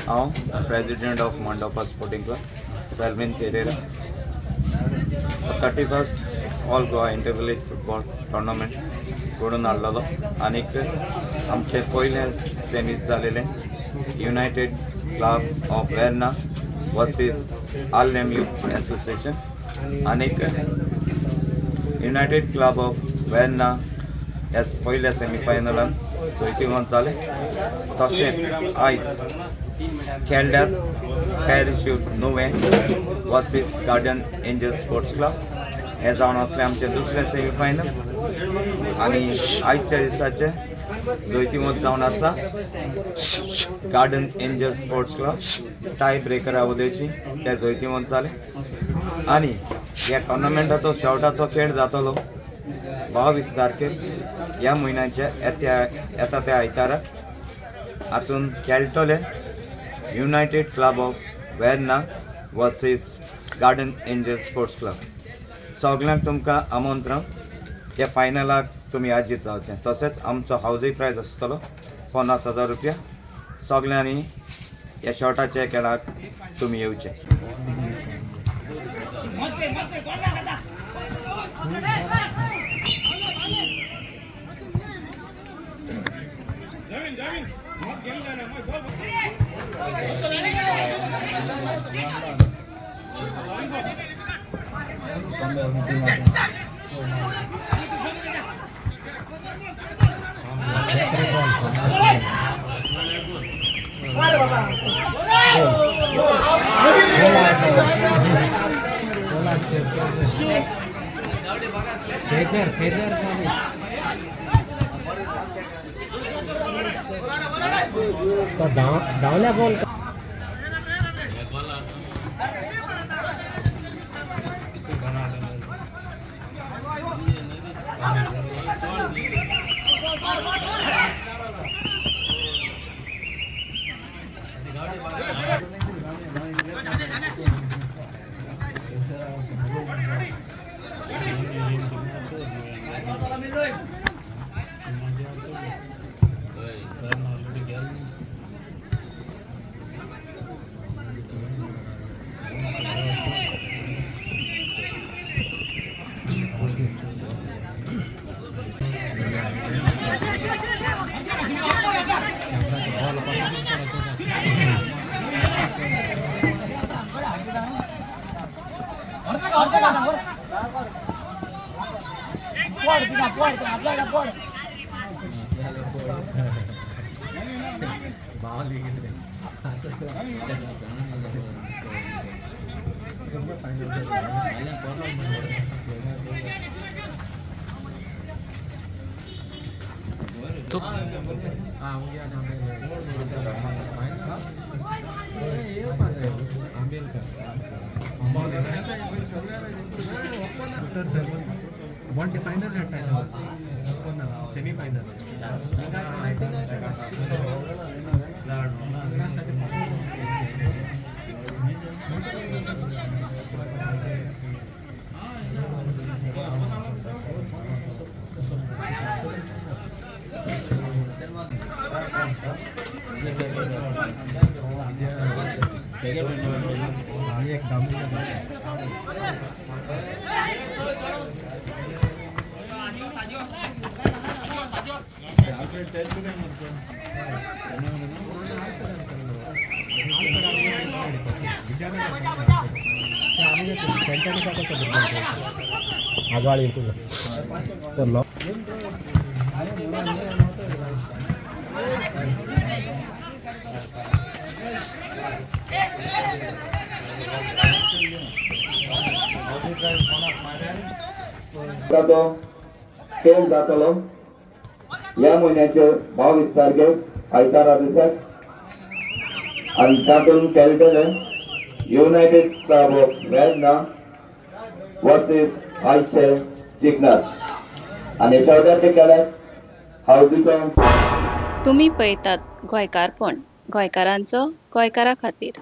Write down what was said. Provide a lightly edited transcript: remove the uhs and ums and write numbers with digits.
हांव president of Mandopa sporting club Selvin Pereira. 31st all Goa inter village football tournament घडोवन हाडलेलो आनीक आमचें पयलें सेमीज जालेलें United Club of Verna versus Arlem youth association आनीक United Club of Verna ह्या पयल्या सेमीफायनलान जैतिवंत जाले. तशेंच आयज खेळ्ळ्यात पॅरिशूट नुवें versus Guardian Angel sports club. हें जावन आसलें आमचें दुसरें सेमीफायनल आनी आयच्या दिसाचें जैतिवंत जावन आसा Guardian Angel sports club. टाय ब्रेकरा उदेशी ते जैतिवंत जाले आनी ह्या टोर्नामेंटाचो शेवटाचो खेळ जातलो 22 तारखेर ह्या म्हयन्याच्या येता त्या आयताराक. हातून खेळटले United Club of Verna versus Guardian Angel sports club. सगल्यांक तुमकां आमंत्रण, त्या फायनलाक तुमी आजीत जावचें. तशेंच आमचो हावजी प्रायज आसतलो 50,000 रुपया. सगल्यांनी ह्या शॉर्टाच्या खेळाक तुमी येवचें. फेजर फेजर तो धांवल्या बॉल. Final semifinal. आगाळी तुझं तर लॉ. तो खेळ जातलो ह्या म्हयन्याचे 22 तारखेक आयतारा दिसाक आनी तातूंत खेळटले United Club of Verna versus आयचे जिखणार आनी शेवटाचे खेळाक हावजीचो. तुमी पळयतात गोंयकारपण, गोंयकारांचो गोंयकारा खातीर.